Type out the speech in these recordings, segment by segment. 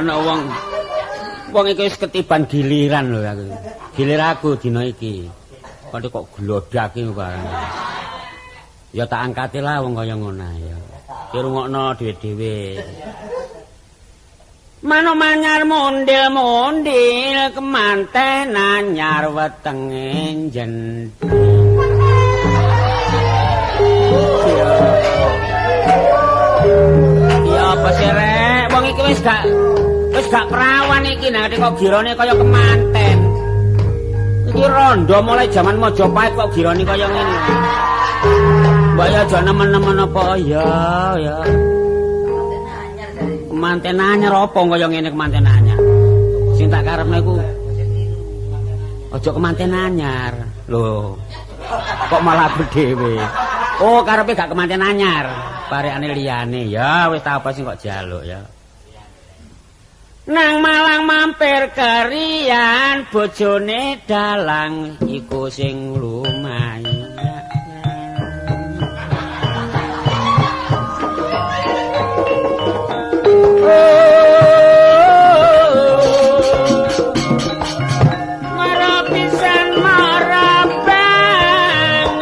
Ana wong wong iki wis ketiban giliran lho aku. Gilir aku dina iki. Kok kok glodake barang. Ya tak angkate lah wong kaya ngono ya. Ki rungokno dhewe-dhewe. Manuk manyar mondil-mondil kemanten anyar wetenge jendhi. Ya apa sih rek? Wong iki wis gak perawan iki nang kok girone kaya kemanten. Iki rondo mulai jaman Majapahit kok girone kaya ngene. Mbak ya aja nemen-nemen apa ya ya. Kemanten anyar apa kaya ngene kemanten anyar. Sing tak karepne iku aja kemanten anyar. Lho. Kok malah aku dhewe. Oh, karepe gak kemanten anyar. Parekane liyane. Ya wis ta apa sing kok jaluk ya. Nang Malang mampir kerian bojone dalang iku sing lumayan. Mara pisan mara bangun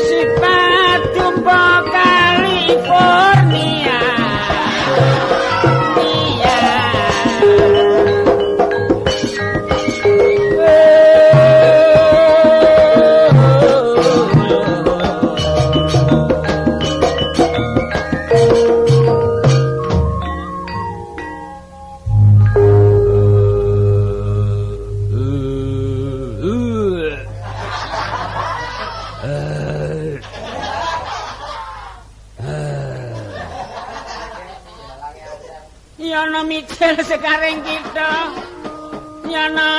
sifat jumpa California. Iya. Yana mikir sekarang kita yana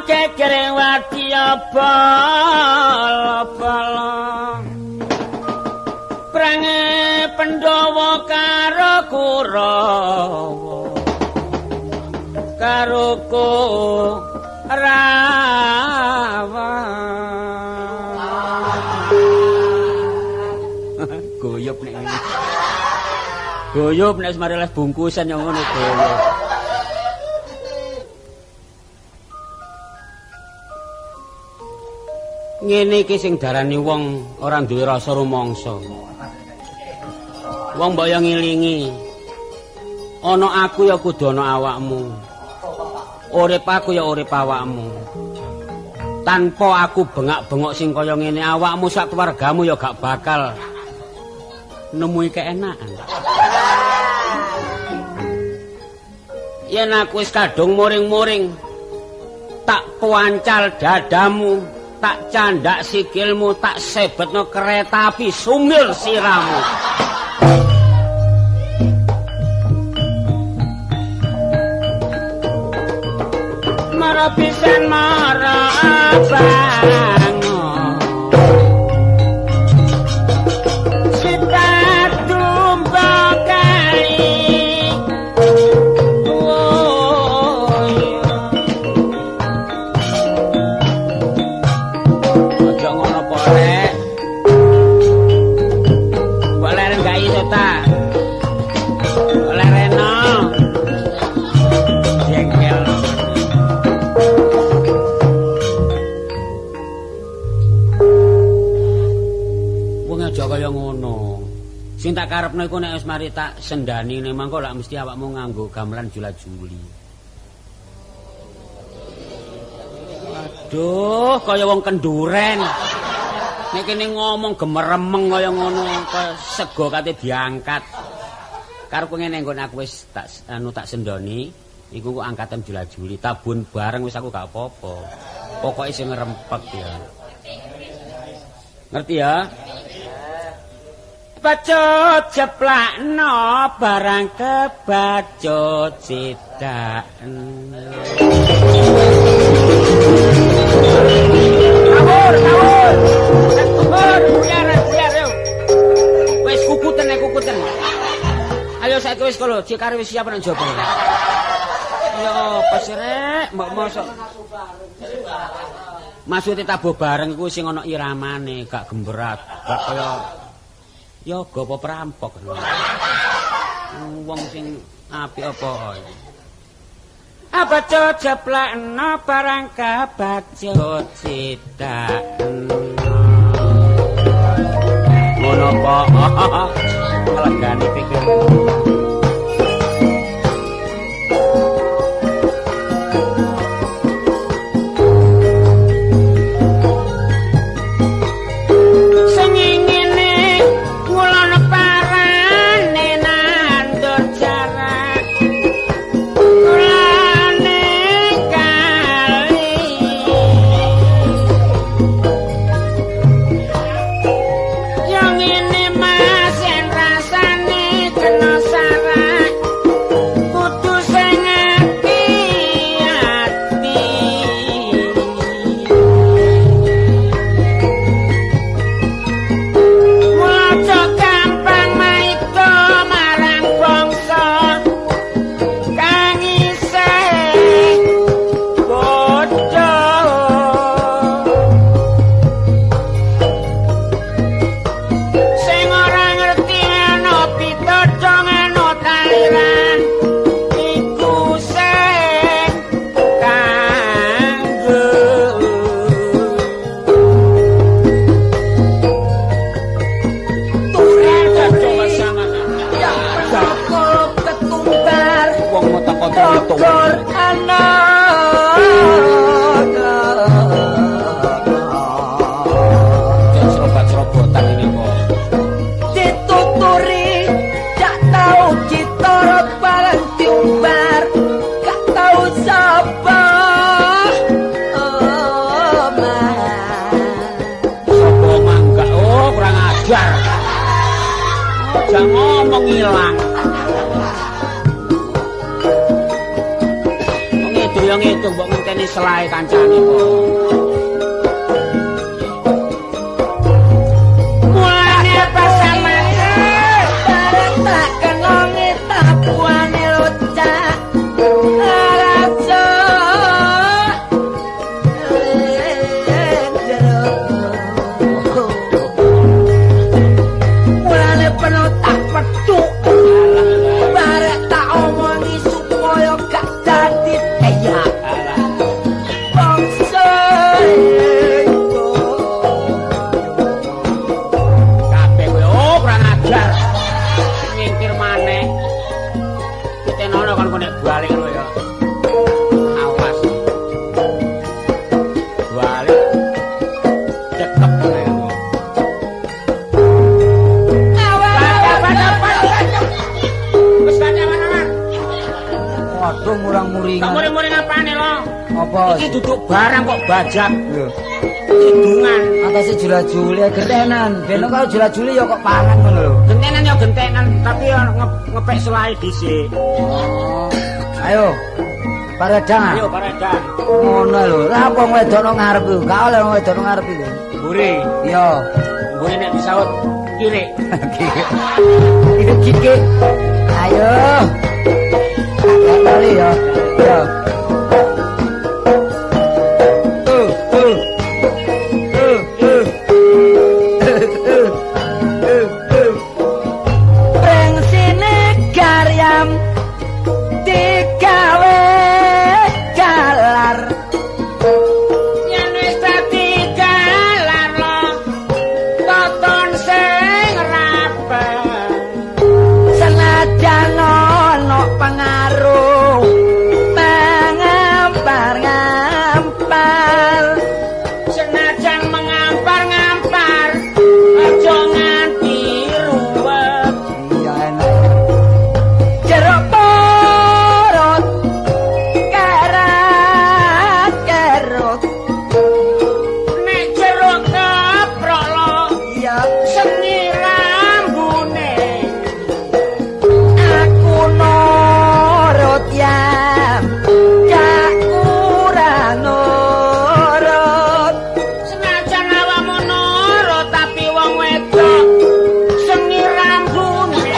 gegere wadya bala-bala prange Pandhawa karo Kurawa karo Kurawa. Goyop nek ngene. Goyop nek wis mari les bungkusan yo ngono goyop. Ngene iki sing darani wong ora duwe rasa rumangsa. Wong mbok yo ngilingi. Ana aku ya kudu ana awakmu. Urip aku ya urip awakmu. Tanpa aku bengak-bengok sing kaya ngene awakmu sak keluargamu ya gak bakal nemui keenakan. Yen aku wis kadung muring-muring, tak puancal dadamu, tak candak sikilmu, tak sebetno kereta api sumir siramu. Mara pisan mara bangun sifat tumba kali. Oh, iya. Aja ngono po rek. Mbok leren gak iso ta? Mbok lereno. Jengkel. Wong aja kaya ngono. Sing tak karepno iku nek wis mari tak sendani ning mangko lak mesti awakmu nganggo gamelan jula-juli. Aduh, kaya wong kenduren. Nek kene ngomong gemeremeng kaya ngono, kaya sego kate diangkat. Karepku ngene nggon aku wis tak anu tak sendoni, iku kok angkatan jula-juli, tabun bareng wis aku gak apa-apa. Pokoke sing ngrempek ya. Ngerti ya? Bacut jeplakno barang kebacut sidak. Kabur, kabur. Kabur, buyar, buyar yo. Wis kukuten nek kukuten. Ayo saiki wis kula, cikare wis siap nang jaba. Ya apa sih rek, mbok mosok. Maksude tabuh bareng iku sing ana iramane, gak gemberat, gak kaya. Yoga apa perampok? Wong sing apik apa? Abaca jeplakno barang kabaca cidakno. Ngono apa? Melegani pikir. Selae kancane kok. Mulane apa samane bareng tak kenonge tabuane locak rasa mulane peno tak petuk bareng tak omongi supaya gak dadi teyak. Muring-muring apane lho? Apa? Iki duduk barang kok bajak. Lho. Kidungan. Atase jula-juli gentenan. Ben karo jula-juli ya kok pangan ngono lho. Gentenan ya gentenan, tapi ya ngepek selae dhisik. Oh. Ayo. Paredang. Ayo paredang. Ngono lho. Lah apa wedok nang ngarep iku? Gak oleh wedok nang ngarep iku. Mburi. Iya. Mburi nek disaut kiri. Kiri. Ayo. Kali ya. Ya. Prengsine garyam digawe galar. Yen wis dadi galar lo toton sing rapet. Senajan ono pengaruh mengampar-ngampar, senajan mengampar-ngampar aja nganti ruwet. Iya enak. Jeruk porot kerat kerut, nek jeruk keprok lo iya sengi rambune. Aku nurut ya gak kurang nurut. Senajan awakmu nurut tapi wong wedok sengi rambune.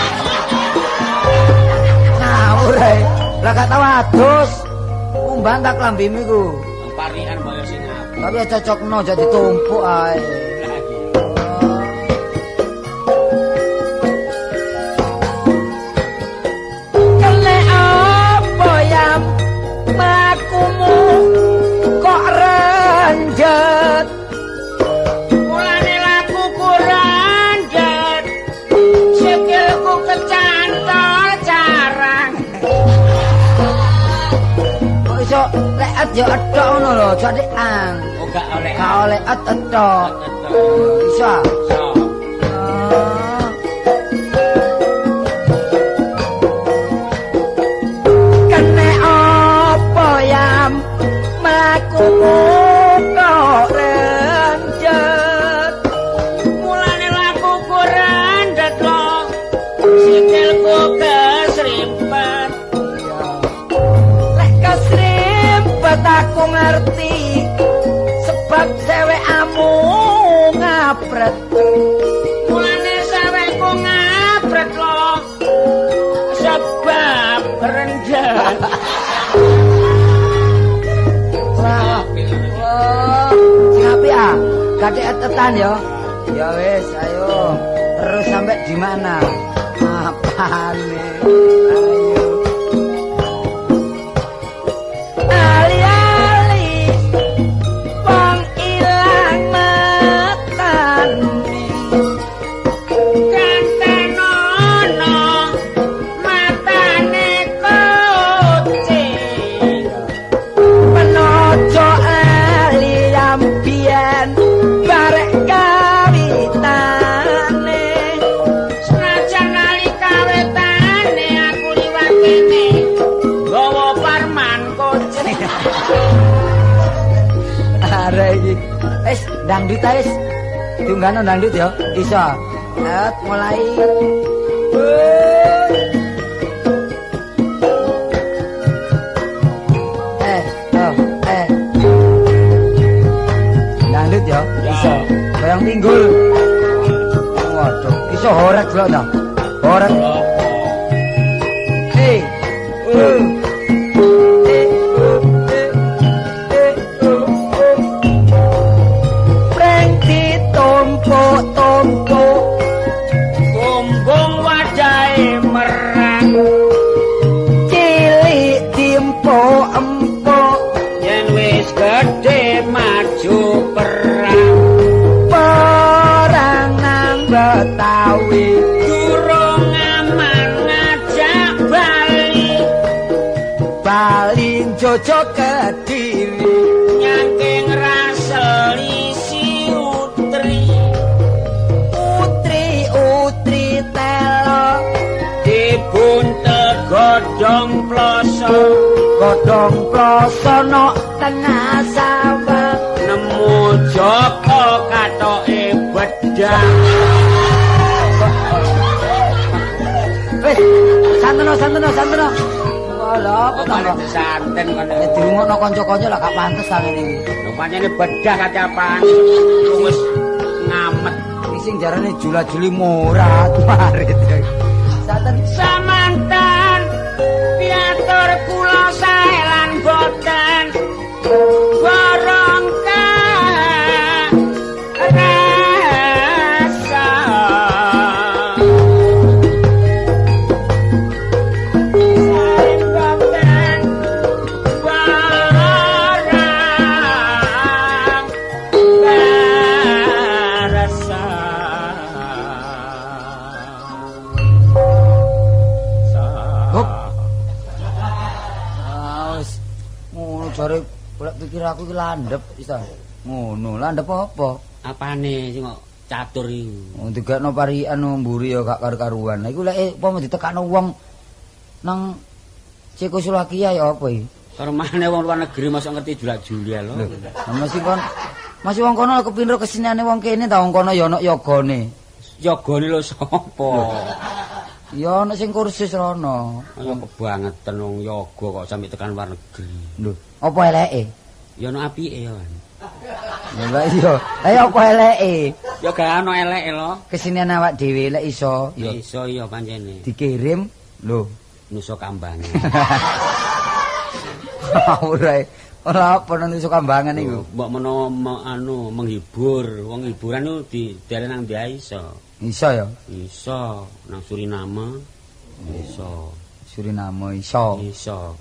Ngawur ae. Lah gak tau adus. Kumbang tak klambimu iku. Parikan kaya sing apik. Tapi cocokno aja ditumpuk ae. Lagi. et ya ethok ngono lho, aja dik ang. Oh gak oleh. Gak oleh et ethok. Iso. Iso. Kene apa yam mlakumu kok renjet. Mulane lakuku rendet lho. Sikilku kesrimpet. Lek kesrimpet aku ngerti sebab sewekamu ngapret. Mulane sewekku ngapret lho. Sebab renjet. Wah, sing apik ah. Gathik et-etan ya. Ya wis, ayo. Terus sampai di mana? Apane? Ayo. Ali-ali wong ilang matane. Kantenono matane kucing. Penojo ali ambiyen barek kawitane. Senajan nalika wetane aku liwat kene gawa parman kucing. Arek iki. Wis dangdut ae wis. Diunggahno dangdut ya. Iso. Et mulai. Oh, eh. Dangdut ya. Iso. Bayang pinggul. Waduh, iso horek lho ta. Horek. Eh. Eh. Eh, eh, eh, oh, oh. Preng ditumpuk-tumpuk Bumbung wadahe merang. cilik diempuk-empuk Yen wis gedhe maju perang. perang nang Betawi. Durung aman ngajak bali. Bali njojo Kediri. Nyangking raselisi utri. Utri-utri telo Dibuntel godhong ploso. godhong ploso nok tengah sawah. Nemu Joko katoke bedhang. Wis, santeno santeno santeno. Walah, apa Kok ta? malah santen kono. Nek dirungokno kanca-kanca lah gak pantes ta ngene iki. Lho pancene bedah kate apaan? Wis ngamet. Iki sing jarane jula-juli morat marit. Santen. Samantan piatur kula sae lan boten. Borong rasa. Sae boten barang rasa. Hop. Ah, wis ngono jare golek pikir aku iki landhep wis ta. Ngono, landhep apa? Apane sing kok catur iku? Wong digakno parikan mburi ya gak karu-karuan. Lah iku lek upama ditekakno wong nang Cekoslowakia ya apa iki? Karmane wong luar negeri mosok ngerti julak-juli lho. Lah mesti kon masih wong kono kepindho keseniane wong kene ta wong kono ya ana yogane. Yogane lho sapa? Ya ana sing kursus rono. Ayo kebangetan wong yoga kok sampe tekan luar negeri. Lho, apa eleke? Ya ono apike ya. Wan. Lah iya, lah ya apa eleke? Ya gak ono eleke lho. Kesenian awak dhewe lek iso Ya ya iso ya pancene. dikirim lho. Nusa Kambangan. Ora ora apa nang Nusa Kambangan iku. Mbok menawa anu menghibur, wong hiburan iku didelen nang ndi ae iso. Iso ya. Iso nang Suriname. Iso. Suriname iso. Iso.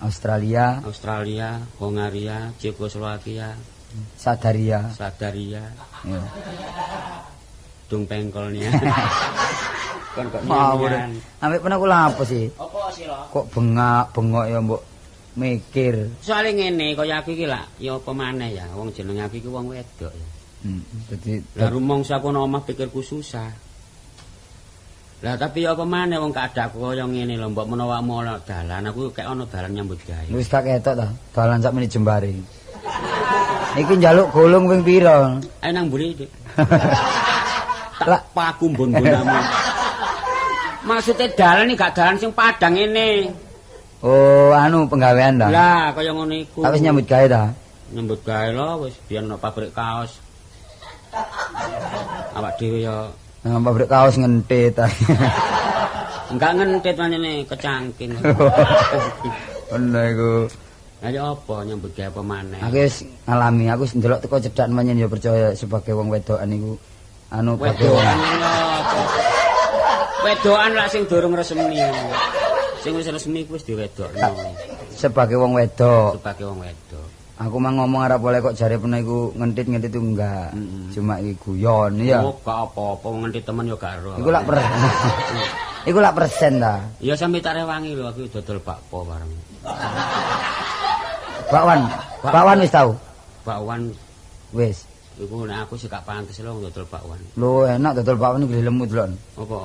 Australia, Australia, Hongaria, Cekoslowakia, Sadaria. Sadaria, Ya. Dung pengkolnya. Kon kok Ngawur. nyanyian. Ambek pernah kula apa sih? Apa sih lho? Kok bengak-bengok ya mbok Mikir. Soale ngene kaya aku iki lak ya apa maneh ya wong jenenge aku iki wong wedok ya. Dadi lah rumangsa aku nang omah pikirku susah. Lah tapi ya apa maneh wong keadaanku kaya ngene lho mbok menawa awakmu ana dalan aku kek ana dalan nyambut gawe. Wis gak ketok ta, dalan sakmene jembare. Iki njaluk golong ping pira? Ayo nang mburi, Dik. Tak paku mbon-mbonamu. Maksude dalan iki gak dalan sing padang ngene. Oh, anu penggawean ta? Lah kaya ngono iku. Tak wis nyambut gawe ta? Nyambut gawe lho wis biyen nang pabrik kaos. Awak dhewe ya nang pabrik kaos ngentit. Enggak ngentit pancene kecangking. Ngono iku. Lah ya apa nyambut gawe apa maneh? Aku wis ngalami, aku wis ndelok teko cedhak pancen ya percaya sebagai wong wedokan iku anu wedokan apa? Wedokan lak sing durung resmi. Sing wis resmi ku wis diwedokno. Sebagai wong wedok. Sebagai wong wedok. Aku mah ngomong arep oleh kok jare pernah iku ngentit-ngentit itu enggak. Cuma iki guyon ya. Oh, gak apa-apa ngentit temen ya gak ero. Iku lak per. Iku lak persen ta. Ya sampe tak rewangi lho aku dodol bakpo bareng. Bakwan. Bakwan wis tau. Bakwan wis. Iku nek aku sih gak pantes lho dodol bakwan. Lho enak dodol bakwan iki lemu delok. Apa?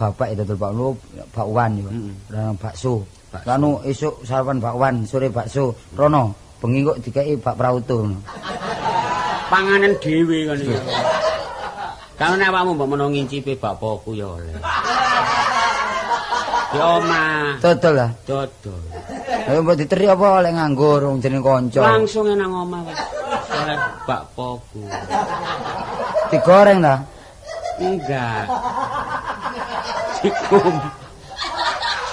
Bapak itu dodol bakwan, lho bakwan yo. Rono bakso. Anu esuk sarapan bakwan, sore bakso. Rono bengi kok dikeki bak prauto. Panganan dhewe kon iki. Kalau nek awakmu mbok menawa ngincipi bakpoku ya oleh. Di omah. Dodol lah. Dodol. Ayo mbok diteri apa oleh nganggur wong jenenge kanca. Langsung nang omah wis. Oleh bakpoku. Digoreng ta? Enggak. Dikum.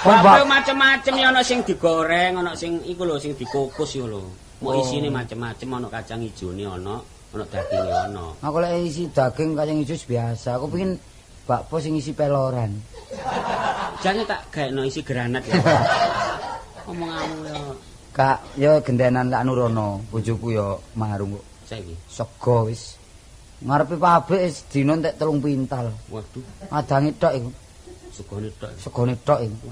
Bakpo macem-macem ya ana sing digoreng, ana sing iku lho sing dikukus iku lho. Mok isine macem-macem ana kacang ijone ana, ana daginge ana. Aku lek isi daging kacang ijo biasa. Aku pengin bakpo sing isi peloran. Jane tak gaekno isi granat ya. Omonganmu ya. Kak, ya gendenan lak nurono, bojoku ya marung kok. Saiki sego wis. Ngarepe pabrik wis dina entek 3 pintal. Waduh. Adange tok iku. Segone tok. Segone tok iku.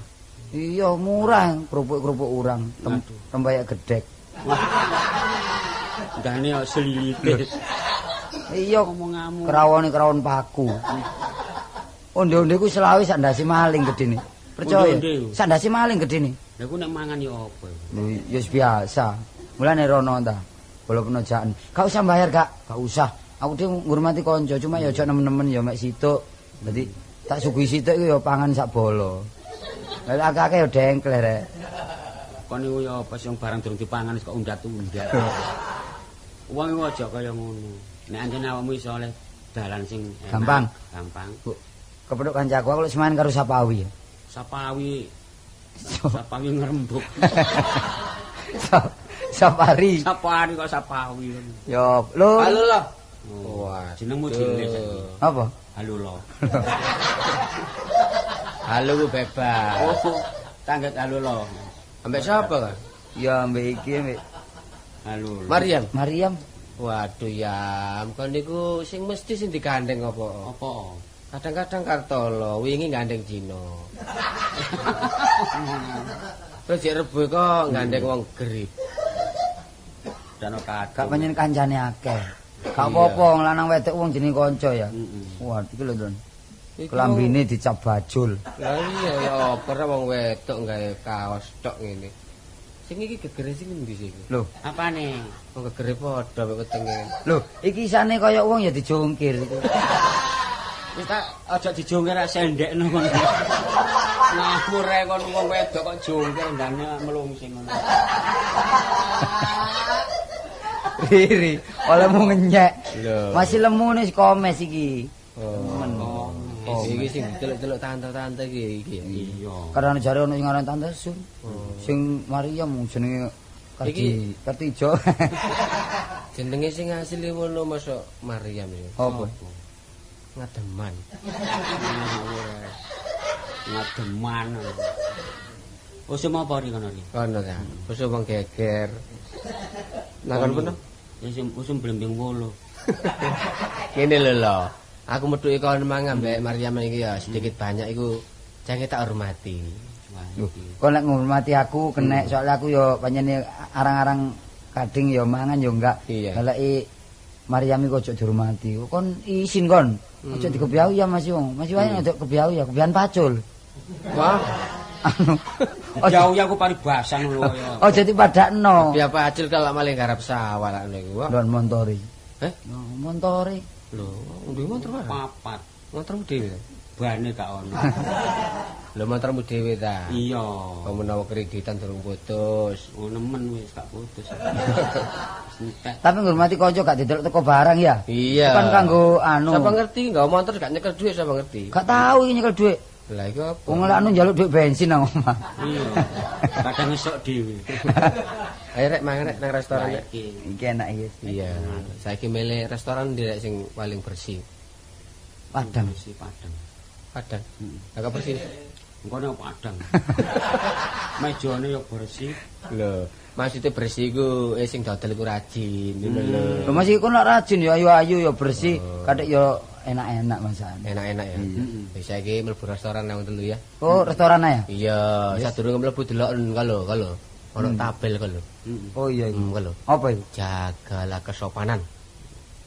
Iya murah kerupuk-kerupuk urang, tembayak gedhek. Ndane yo selilite. Iya omonganmu. Kerawone kerawon paku. Onde-onde ku selawe sak ndase maling gedene. Percaya? Sak ndase maling gedene. Lha ku nek mangan ya apa? Lho ya biasa. Mulane rono ta. Bola penojaan. Gak usah bayar, Kak. Gak usah. Aku dhewe ngurmati kanca, cuma ya aja nemen-nemen ya mek situk. Dadi tak suguhi situk iku ya pangan sak bolo. Lah akeh-akeh ya dengkleh rek. Kon niku ya apa sing barang durung dipangan wis kok undat-undat. Wong iku aja kaya ngono. Nek anjen awakmu iso oleh dalan sing enak, gampang. Gampang. Bu, kepethuk kancaku aku lek semain karo Sapawi. Sapawi. Sapawi ngrembug. Safari. Safari kok Sapawi. Ya, lho. Halo lho. Wah, jenengmu cilik saiki. Apa? Halo lho. Halo ku bebas. Oh, tangget halo lho. Ambek siapa kan? Ya ambek iki ambek halo. Mariam. Mariam. Waduh yam, kon niku sing mesti sing digandeng apa? Apa? Kadang-kadang Kartolo, wingi gandeng Cina. Terus jek Rebo kok gandeng wong grip. Dano kadung. Gak penyen kancane akeh. Gak apa-apa wong lanang wedok wong jenenge kanca ya. Wah, iki lho, Don. Klambine dicap bajul. Lah iya ya apa wong wedok gawe kaos tok ngene. Sing iki gegere sing endi sih iki? Lho, apane? Wong gegere padha mek wetenge. Lho, iki isane kaya wong ya dijungkir. Wis tak aja dijungkir rak sendekno ngono. Ngawur ae kon wong wedok kok jungkir ndane melungsing ngono. Riri, olehmu ngenyek. Masih lemu nih komes iki. Oh. Iki sing delok-delok tante-tante iki iki. Iya. Karena jare ono sing aran tante Sun. Sing Mariam jenenge Karti Kartijo. Jenenge sing asli ngono mosok Mariam iki. Apa? Ngademan. Ngademan. Usum apa ri kono ri? Kono ta. Usum wong geger. Nah kon peno? Ya usum blembing wolo. Kene lho lho. Aku metuki kon mang ambek Mariam iki ya sedikit banyak iku jange tak hormati. Kon lek ngurmati aku kenek soalnya aku yo pancene arang-arang kading yo mangan yo enggak. Lek Mariam iku ojo dihormati. Kon isin kon. Ojo dikebiau ya Mas Wong. Mas wae ojo kebiau ya, kebian pacul. Wah. Anu. Jauh ya aku paribasan lho ya. Ojo dipadakno. Kebian pacul kalau maling garap sawah lak ngene iku. Lon montori. Eh? Montori. Lho, ndi montor wae? Papat. Montormu dhewe. Bane gak ono. Lho montormu dhewe ta? Iya. Apa menawa kreditan durung putus. Oh nemen wis gak putus. Tapi ngurmati kanca gak didelok teko barang ya? Iya. Bukan kanggo anu. Sapa ngerti nggawa motor gak nyekel dhuwit sapa ngerti? Gak tau iki nyekel dhuwit. Lah iku apa? Wong lek anu njaluk dhuwit bensin nang omah. Iya. Kadang esuk dhewe. Ayo rek mangan rek nang restoran rek. Iki enak iki. Iya. Saiki milih restoran ndi rek sing paling bersih? Padang. Bersih Padang. Padang. Agak bersih. Engko nang Padang. Mejane ya bersih. Lho, maksudnya bersih iku sing dodol iku rajin ngono lho. Lho Mas iku nek rajin ya ayu-ayu ya bersih, kadek ya enak-enak masakan. Enak-enak ya. Wis saiki mlebu restoran nang telu ya. Oh, restoran ya? Iya, sadurunge mlebu deloken kalo kalo. Ono tabel kalo. Oh iya iku. Kalo. Apa iku? Jagalah kesopanan.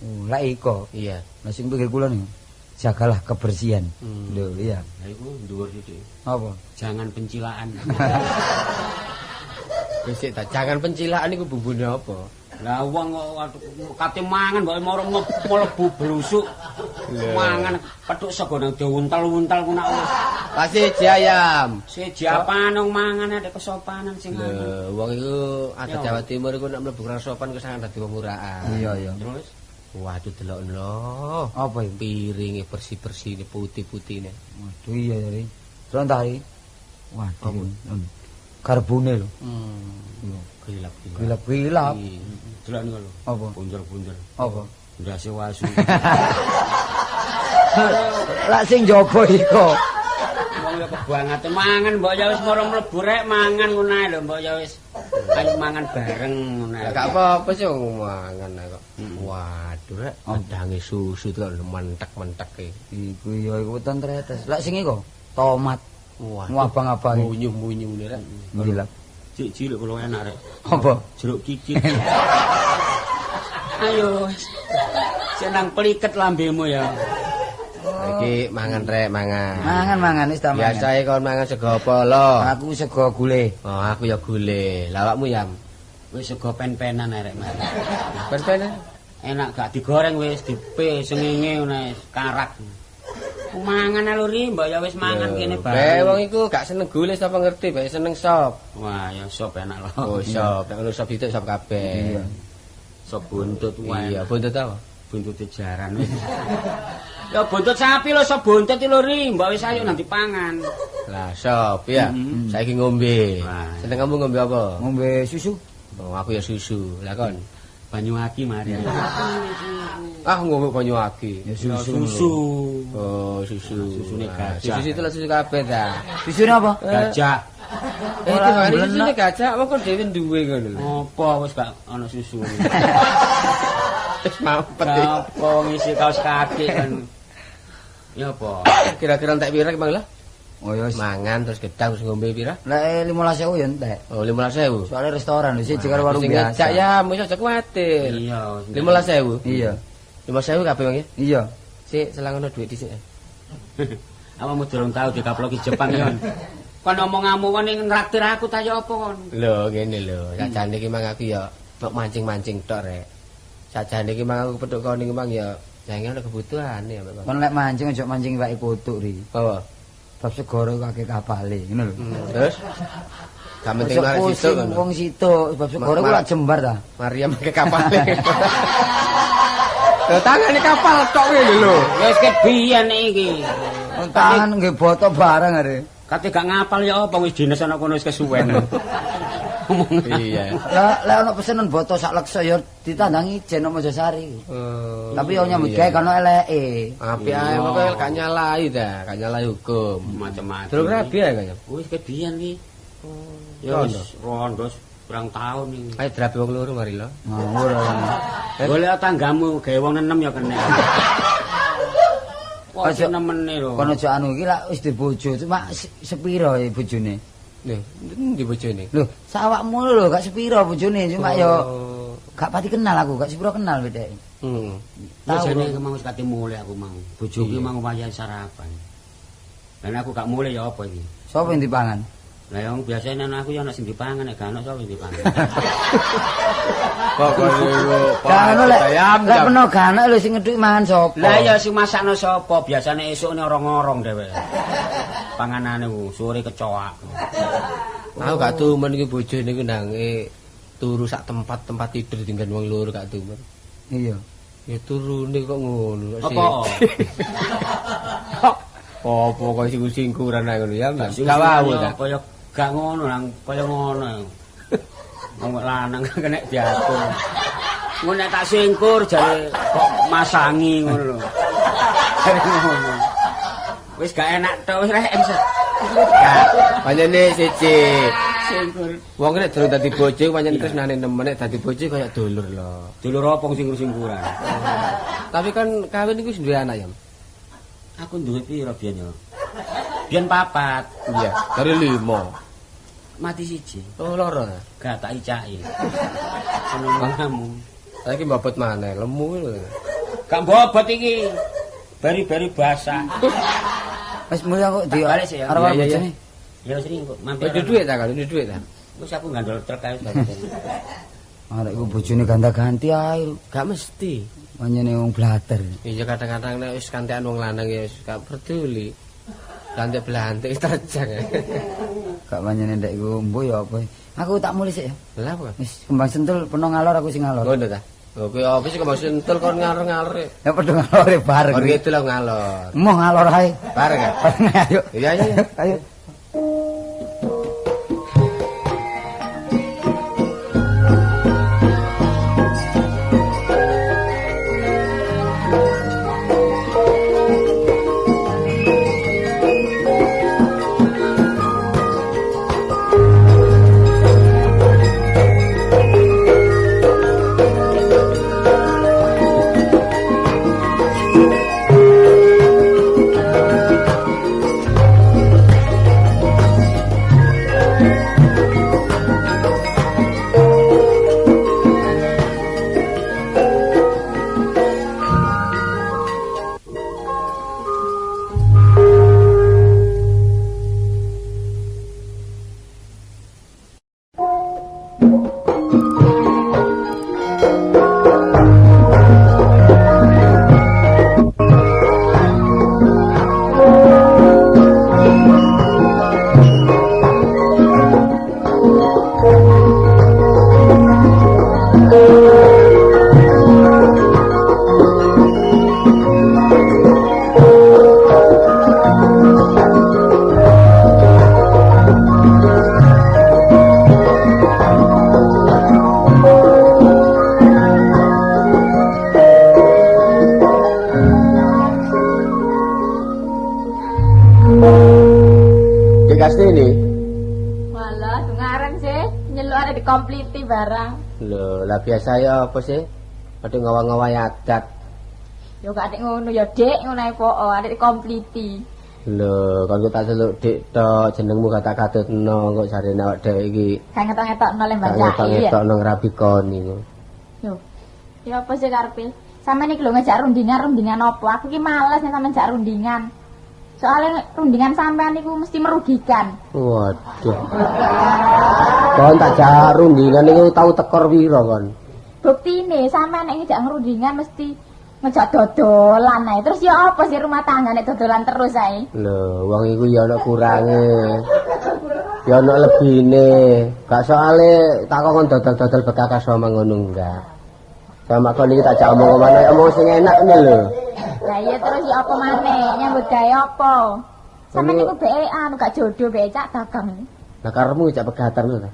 Oh, lek iko. Iya. Lah sing pinggir kula niku. Jagalah kebersihan. Lho iya. Lah iku dhuwur sithik. Apa? Jangan pencilaan. Wis ta, jangan pencilaan iku bumbune apa? Lah wong kok kate mangan kok moro mlebu blusuk. Mangan petuk sego nang diuntel-untel ku nak wis. Pasti siji ayam. Siji apane wong mangan ada kesopanan sing anu. Lho, wong iku adat Jawa Timur iku nek mlebu kurang sopan kesangan dadi wong murahan. Iya, iya. Terus waduh delok lho. Apa iku? Piringe bersih-bersih, putih-putihne. Waduh iya ya, Ri. Terus entah, Ri. Waduh. Karbone lho. Iya. Gelap-gelap. Gelap-gelap. Delok niku lho. Apa? Punjer-punjer. Apa? Ndase wasu. Lak sing njaba iku. Wong ya kebangate mangan mbok ya wis moro mlebu rek mangan ngono ae lho mbok ya wis. Ayo mangan bareng ngono ae. Lah gak apa-apa sih wong mangan kok. Waduh rek, pedange susu kok mentek-mentek iki. Iku ya iku weton tretes. Lak sing iku tomat. Waduh. Abang-abang. Munyuh-munyuh ngene rek. Gila. Cilik kula enak rek. Apa? Jeruk kikit. Ayo. Senang pliket lambemu ya. Iki mangan rek, mangan. Mangan-mangan wis ta mangan. Biasae kon mangan sego apa lho? Aku sego gule. Oh, aku ya gule. Lah awakmu yam? Wis sego pen-penan rek, Mas. Pen-penan? Enak gak digoreng wis dipe sengenge ngono karak. Mangan lho Ri, mbok ya wis mangan kene Be bareng. wong iku gak seneng gule sapa ngerti, bae seneng sop. Wah, ya sop enak lho. Oh, sop, nek ngono sop itu sop kabeh. Iya. Sop buntut wae. Iya, buntut apa? Buntute jaran. Ya buntut sapi lho, sop buntut lho Ri, mbok wis ayo nanti pangan. Lah, sop ya. Saiki ngombe. Wah. Seneng kamu ngombe apa? Ngombe susu. Oh, aku ya susu. Lah kon? Banyu aki mari. Ah, ngombe banyu aki. Ya susu. Susu. Oh, susu. Susune gajah. Susu itu lah susu kabeh ta. Susune apa? Gajah. Eh, Ora, iki susune blenek. gajah, wong kon dhewe duwe ngono lho. Apa wis gak ana susu. Wis mampet. Apa ngisi kaos kaki kan. Ya apa? Kira-kira entek pira Bang lah? Oh ya wis. Mangan terus gedang terus ngombe pira? Lek 15.000 ya entek. Oh, 15.000. Soalnya restoran lho siji karo warung Sing biasa. ngejak ya, wis aja kuwatir. Iya. 15.000. Iya. 15.000 kabeh Bang ya. Iya. Sik selang ono dhuwit dhisik. Awakmu durung tau dikaploki Jepang ya. Kon omong-omong kon ning nraktir aku ta ya apa kon? Lho, ngene lho. Sajane iki mang aku ya mok mancing-mancing tok rek. Sajane iki mang aku petuk kon iki mang ya jangan ono kebutuhan ya, Pak. Kon lek mancing aja mancing iwake kutuk ri. Apa? Bab segara iku akeh kapale, ngono lho. Terus gak penting Ojo arek situ pusing ngono. Wong situ, bab segara iku lak jembar ta. Mariam ke kapale. Lho tangane kapal tok ngene lho. Ya wis ket biyen iki. Tangan nggih boto barang are. Kate gak ngapal ya apa wis dinas ana kono wis kesuwen. Iya. Lah lek ana pesenan boto sak leksa ya ditandangi ijen nang Mojosari. Oh, Tapi yo nyambut gawe kono eleke. Apik ae pokoke gak nyalahi ta, gak nyalahi hukum. Macam-macam. Durung rabi ae kaya. Wis ket biyen iki. Ya wis rondo pirang taun iki. Ayo drabi wong loro mari lho. Ngawur. Golek tanggamu gawe wong nenem ya kena. Kok nemene lho. Kono aja anu iki lak wis dibojo, cuma sepiro ya bojone? Lho, endi bojone? Lho, sawakmu lho gak sepiro bojone, cuma ya gak pati kenal aku, gak sepiro kenal bedeke. Heeh. Tau jane mau wis kate mulih aku mau. Bojoku mau wayahe sarapan. Lah aku gak mulih ya apa iki? Sopo yang dipangan? Lah yang biasane aku ya ana sing dipangan, nek gak ana sapa sing dipangan. Kok kono gak ono lek lek peno gak ana lho sing ngedhuki mangan sapa? Lah iya sing masakno sapa? Biasane esukne orong-orong dheweke. Panganane ku sore kecoak. Aku gak tumen iki bojone iku nange turu sak tempat-tempat tidur tinggal wong loro gak tumen. Iya. Ya turune kok ngono kok sih. Apa? Apa kok singkur-singkuran ae ngono ya, Mas. Gak wae ta. Kaya gak ngono nang kaya ngono. Wong lanang kena diatur. Ngono nek tak singkur jare kok masangi ngono lho. Jare ngono. Wis gak enak tok wis rek wis. Gak, pancene siji. Singkur. Wong nek durung dadi bojo pancen tresnane nemen, nek dadi bojo kaya dulur lho. Dulur apa singkur-singkuran? Tapi kan kawin iku wis duwe anak ya. Aku duwe piro biyen ya? Biyen 4. Iya, dari 5. Mati 1. Oh, loro ta? Gak tak icaki. Seneng kamu. Saiki mbobot maneh, lemu lho. Gak mbobot iki. Bari-bari basah. Wis mulih aku di balik sih ya. Arep bojone. Ya wis kok mampir. Duwe dhuwit ta, duwe dhuwit ta? Wis aku ngandol truk ae. Arek iku bojone ganta-ganti ae. Gak mesti. Pancene wong blater. Iya kadang-kadang nek wis kantekan wong lanang ya wis gak peduli. Lantik-belantik terjang. Gak pancene ndek iku mbuh ya apa. Aku tak mulih sik ya. Lha apa? Wis kembang sentul peno ngalor aku sing ngalor. Ngono ta? Oke, apa sih kembang sentul kon ngalor-ngalor. Ya padha ngalore bareng. Kon itu lho ngalor. Moh ngalor ae. Bareng ya? Bareng ayo. Iya iya. Ayo. Dikompliti barang. Lho, lah biasa ya apa sih? Padha ngawang-ngawai adat. Ya gak adik ngono ya, Dik, ngono ae poko, adik dikompliti. Lho, kon tak celuk Dik tok, jenengmu gak tak katutno kok jarene awak dhewe iki. Gak ngetok-ngetokno le mbak. Gak ngetok-ngetokno ngrabi kon iku. Lho. Ya apa sih karepe? Sampeyan iki lho ngejak rundingan-rundingan apa? Aku iki males nek sampeyan jak rundingan. Soalnya rundingan sampean niku mesti merugikan. Waduh. Kon tak jak rundingan niku tau tekor pira kon? Buktine sampean nek ngejak ngrundingan mesti ngejak dodolan ae. Terus ya apa sih rumah tangga nek dodolan terus ae? Lho, wong iku ya ana kurange. Ya ana lebine. Gak soale tak kon dodol-dodol bekakas sama ngono enggak. Sama kon iki tak jak omong-omongan omong sing enak ngene lho. Lah iya terus ya apa maneh nyambut gawe apa? Sampeyan niku beke anu gak jodoh beke cak dagang. Lah karepmu cak pegatan lho ta.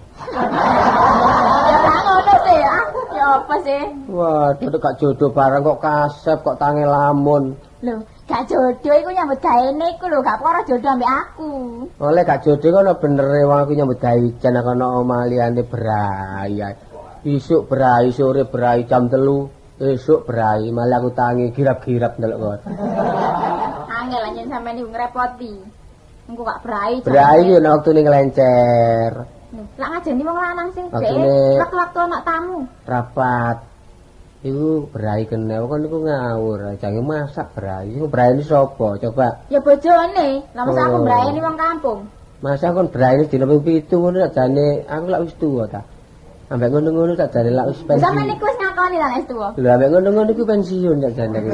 Ya gak ngono sih ya. Ya apa sih? Waduh gak jodoh bareng kok kasep kok tange lamun. Lho, gak jodoh iku nyambut gaene iku lho, gak perkara jodoh ambek aku. Oleh gak jodoh kono benere wong aku nyambut gawe wijan aku ana omah liyane berai. Isuk berai, sore berai jam 3. Esuk berai, malah aku tangi girap-girap ndelok kon. Anjen sampean niku ngrepoti. Engko gak brai. Brai yo nek wektune nglencer. Lak ngajeni wong lanang sih, waktu ana tamu. Rapat. Iku brai kene, kok niku ngawur, jange masak brai. Iku braine sapa? Coba. Ya bojone, lah masa aku braine wong kampung. Masa kon braine dina ping 7 ngono sakjane aku lak wis tuwa ta. Ambek ngono-ngono sakjane lak wis pensiun. Sampeyan niku wis ngakoni ta nek wis tuwa. Lho ambek ngono-ngono iku pensiun sakjane iki.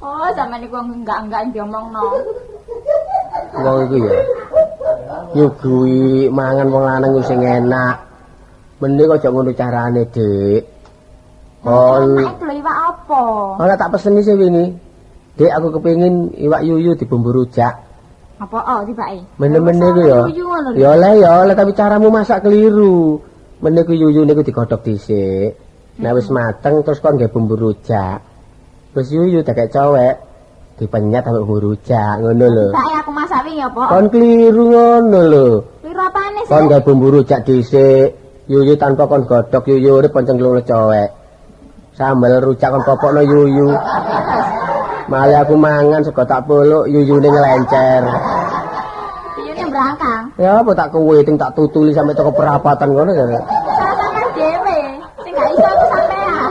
Oh, sampeyan niku enggak-enggak diomongno. Wong iku ya. Nyuguhi mangan wong lanang sing enak. Mending aja ngono carane, Dik. Kon iku lho iwak apa? Ora tak peseni sih wingi. Dik, aku kepengin iwak yuyu dibumbu rujak. Apa oh tibake? Mene-mene ku ya. Ya oleh ya oleh tapi caramu masak keliru. Mene ku yuyu niku digodhog dhisik. Nek wis mateng terus kon nggae bumbu rujak. Wis yuyu dekek cowek dipenyet ambek bumbu rujak ngono lho. Tibake aku masak wingi apa? Kon keliru ngono lho. Keliru apane sih? Kon nggae bumbu rujak dhisik. Yuyu tanpa kon godhog yuyu urip kon cengklung cowek. Sambel rujak kon popokno yuyu. Malah aku mangan sego tak poluk yuyune nglencer. Yuyune brangkang. Ya apa tak kuwiting tak tutuli sampe teko perapatan ngono jare. Sampeyan dhewe sing gak iso aku sampean.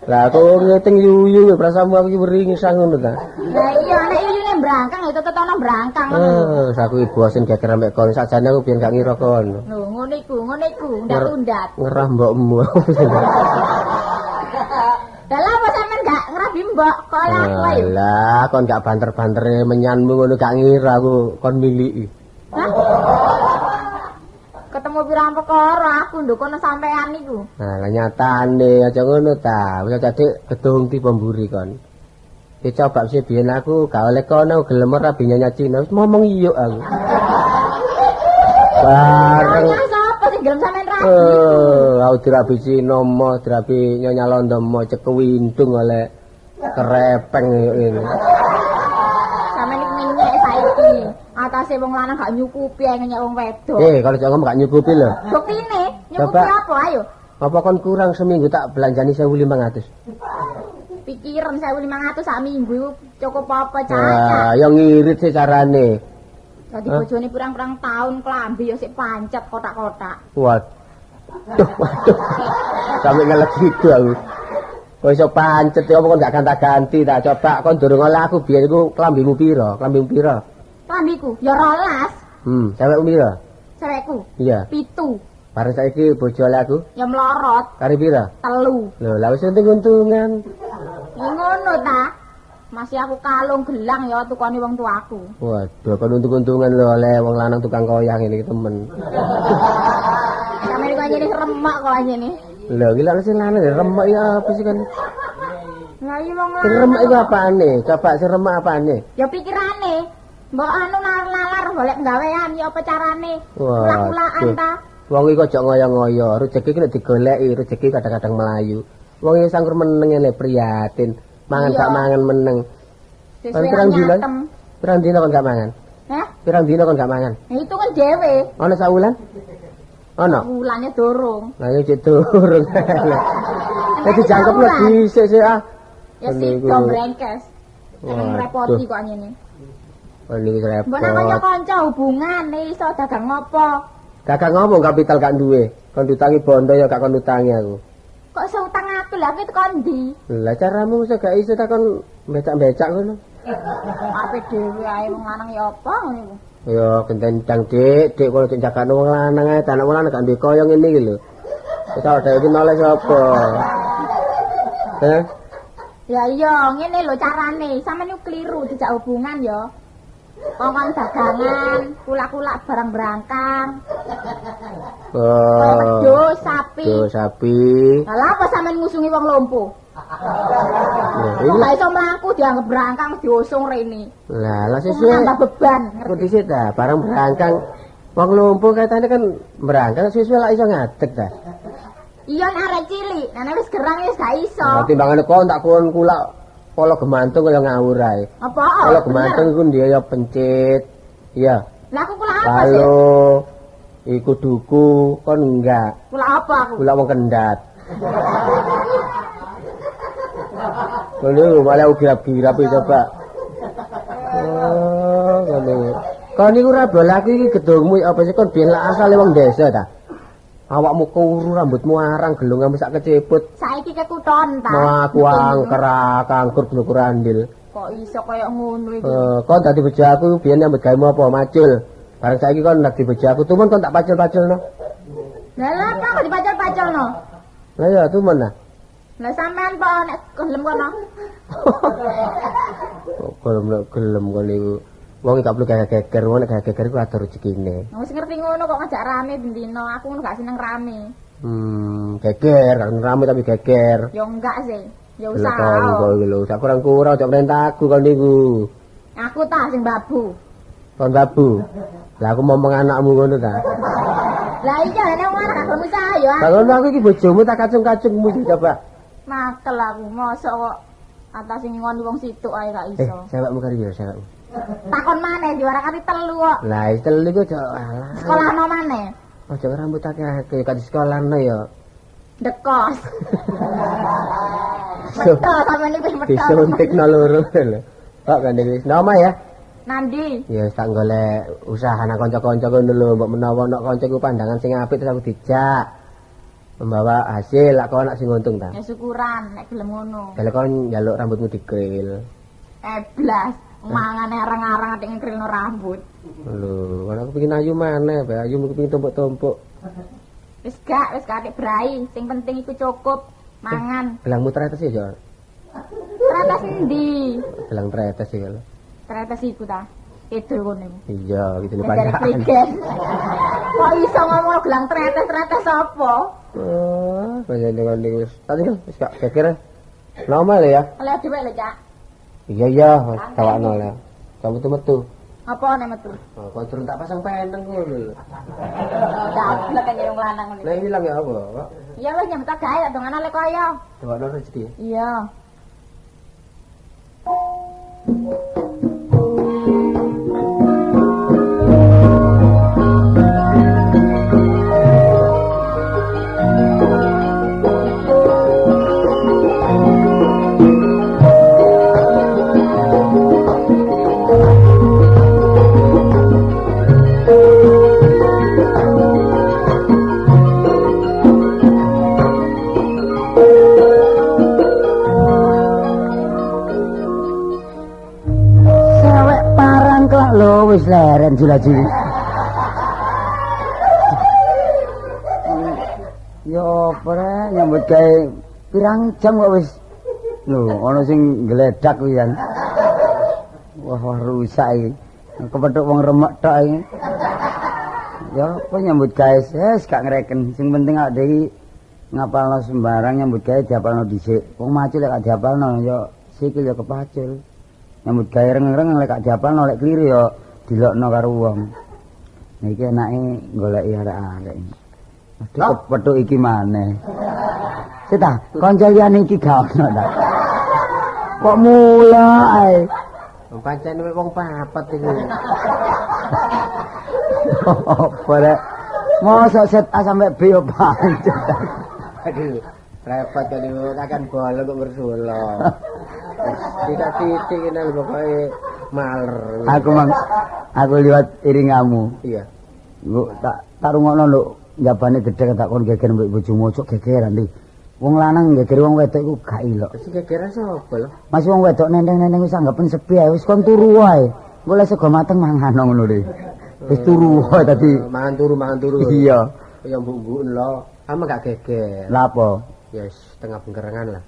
Lah aku ngiting yuyu prasamu aku iki weringisan ngono ta. Lah iya nek yuyune brangkang ya tetep ana brangkang ngono. Eh, aku ibu bosen geger ambek kon sakjane aku biyen gak ngira kon. Lho ngono iku, ngono iku, undat-undat. Ngerah mbokmu. Lah apa sampean gak ngrabi mbok kok oleh aku ayo. Lah kon gak banter-bantere menyanmu ngono gak ngira aku kon miliki. Hah? Ketemu pirang perkara aku ndukono sampean niku. Nah, lah nyatane aja ngono ta. Wis dadi gedung tipe mburi kon. Ya coba sih biyen aku gak oleh kono gelem rabi nyonya Cina wis ngomong iya aku. Bareng sapa sing gelem sampean rabi? Aku dirabi Cina mo, dirabi nyonya Londo mo cekewindung oleh kerepeng ngene. Sampeyan iki ngenyek saiki. Atase wong lanang gak nyukupi ae ngenyek wong wedok. Kalau cok ngomong gak nyukupi lho. Buktine, nyukupi apa ayo? Apa kon kurang seminggu tak belanjani 1.500? Pikiran 1.500 sak minggu iku cukup apa caca? Wah, ya ngirit sih carane. Dadi bojone pirang-pirang tahun klambi ya sik pancet kotak-kotak. Waduh, waduh. Sampe ngelek gitu aku. Kok iso pancet ya apa kon gak ganti-ganti ta? Coba kon durung oleh aku biyen iku klambimu pira? Klambimu pira? Klambiku ya 12. Cewekmu pira? Cewekku? Iya. 7. Bareng saiki bojo oleh aku? Ya mlorot. Kari pira? 3. Lho, lah wis untung-untungan. Ya ngono ta. Masih aku kalung gelang ya tukone wong tuaku. Waduh, kon untung-untungan lho oleh wong lanang tukang koyang ini temen. Sampe kok njene remek kok njene. Lho, iki lak sing lanang remek ya apa sih kan? Lah iya wong lanang. Remek iku apane? Coba sing remek apane? Ya pikirane. Mbok anu nalar golek gawean ya apa carane? Kulak-kulakan ta. Wong iki aja ngoyo-ngoyo, rejeki ki nek digoleki, rejeki kadang-kadang melayu. Wong iki sangkur meneng ngene prihatin. Mangan gak mangan meneng. Pirang dina? Pirang dina kon gak mangan? Hah? Pirang dina kon gak mangan? Nah, itu kan dhewe. Ana sawulan? Ana. Wulane durung. Lah ya cek durung. Lah dijangkep dhisik sik ah. Ya sida brengkes. Ngrepoti kok ngene. Oh niku repot. Mbok nang kanca-kanca hubungane iso dagang ngopo? Dagang ngopo kapital gak duwe. Kon diutangi bondo ya gak kon utangi aku. Kok iso utang aku lha aku tekan ndi? Lah caramu iso gak iso takon becak-becak ngono. Ape dhewe ae wong lanang ya apa ngono iku. Ya genteng Dik, Dik kono cek jagano wong lanang ae, anak wong lanang gak duwe kaya ngene iki lho. Wis awake iki noleh sapa? Heh? Ya iya, ngene lho carane. Sampeyan niku kliru dijak hubungan ya. Kongkon dagangan, kulak-kulak barang berangkang. Oh. Wedhus, sapi. Wedhus, sapi. Lah apa sampean ngusungi wong lumpuh? Kok gak iso mlaku dianggep berangkang diusung rene. Lah, lah sesuai tambah beban. Ngerti dhisik ta, barang berangkang wong lumpuh kaitane kan berangkang sesuai lak iso ngadeg ta. Iya nek arek cilik, nek wis gerang wis gak iso. Lah timbangane kon tak kon kulak polo gemantung kaya ngawur ae. Apa? Polo gemantung iku ndiye ya pencit. Iya. Lah aku kulak apa sih? Halo. Iku duku kon enggak. Kulak apa aku? Kulak wong kendat. Ngono malah girap-girap iki coba. Oh, ngono. Kon niku ora bolaku iki gedungmu apa sih kon biyen lak asale wong desa ta? Awakmu kuru rambutmu arang gelungamu sak keceput. Saiki kekuton ta. Mau aku angker angkur blukur andil. Kok iso kaya ngono iki? Kon dadi bojo aku biyen nyambut gawe apa? Macul. Bareng saiki kon dadi bojo aku tumun kon tak pacul-paculno. Lah lha apa kok dipacul-paculno? Lah ya tumun lah. Lah sampean po nek gelem kono. Kok gelem gelem kon niku. Wong gak perlu geger-geger, wong nek geger-geger iku ado rezekine. Wis ngerti ngono kok ngajak rame bendino, aku ngono gak seneng rame. Geger, gak rame tapi geger. Ya enggak sih. Ya usah. Lho lho, sak kurang-kurang aja perintah aku kon niku. Aku ta sing babu. Kon babu. Lah aku ngomong anakmu ngono ta. Lah iya nek wong anak gak usaha ya. Lah ngono aku iki bojomu tak kacung-kacungmu coba. Makel aku, mosok kok atase ngoni wong situk ae gak iso. Sewekmu karo ya sewekmu. Takon maneh diwarakati telu kok. Lah telu iku aja alah. Sekolahno maneh. Aja rambut akeh-akeh kok di sekolahno ya. Dekos. Meto sampeyan iki wis meto. Disuntikno loro lho. Kok kan wis nama ya? Nandi. Ya wis tak golek usaha nang kanca-kanca ngono lho, mbok menawa ana kancaku pandangan sing apik terus aku dijak. Membawa hasil lak kon sing untung ta. Ya syukuran nek gelem ngono. Lah kon njaluk rambutmu dikril. Eblas. Mangane arang-arang atik ngkrilno rambut. Lho, kan aku pengin ayu maneh, bae ayu aku pengin tumpuk-tumpuk. Wis gak, wis gak atik brai, sing penting iku cukup mangan. Belangmu tretes ya, Jo? Tretes endi? Belang tretes iki lho. Tretes iku ta? Kidul kono iku. Iya, gitu lho pandangan. Kok iso ngomong gelang tretes-tretes apa? Oh, pancen kon niku wis. Tadi wis gak geger. Normal ya. Oleh dhewe lho, Cak. Iya iya, tawakno lah. Kamu tuh metu. Apa nek metu? Oh, kok turun tak pasang peneng ngono lho. Dablek kaya wong lanang ngono. Lah ilang ya apa, Pak? Iya wis nyambut gawe tak dongano lek kaya. Dongano rezeki. Iya. Wis leren jula-juli. Ya apa rek nyambut gawe pirang jam kok wis. Lho, ana sing gledak kuwi kan. Wah, wah rusak iki. Kepethuk wong remek tok iki. Ya apa nyambut gawe wis gak ngreken. Sing penting awake dhewe ngapalno sembarang nyambut gawe diapalno dhisik. Wong macul lek gak diapalno ya sikil ya kepacul. Nyambut gawe reng-reng lek gak diapalno lek kliru ya dilokno karo wong. Niki enake goleki arek-arek. Aduh kepethuk iki maneh. Sik ta, kanca liyane iki gak ono ta. Kok mulai ae. Pancen wong papat iki. Apa rek? Mosok set A sampai B yo pancet. Aduh, repot kali akan bolong kok ngersula. Titik-titik ini pokoke maler. Aku mang aku liwat iringamu. Iya. Mbok tak rungokno lho, njabane gedhe tak kon geger mbek bojomu ojo gegeran iki. Wong lanang geger wong wedok iku gak ilok. Sing gegeran sapa lho? Mas wong wedok nenteng-nenteng wis anggapen sepi ae wis kon turu wae. Engko lek sego mateng mangan ngono lho. Wis turu wae tadi. Mangan turu, mangan turu. Iya. Ya mbuk-mbuken lho. Ama gak geger. Lah apa? Ya wis setengah bengkerengan lah.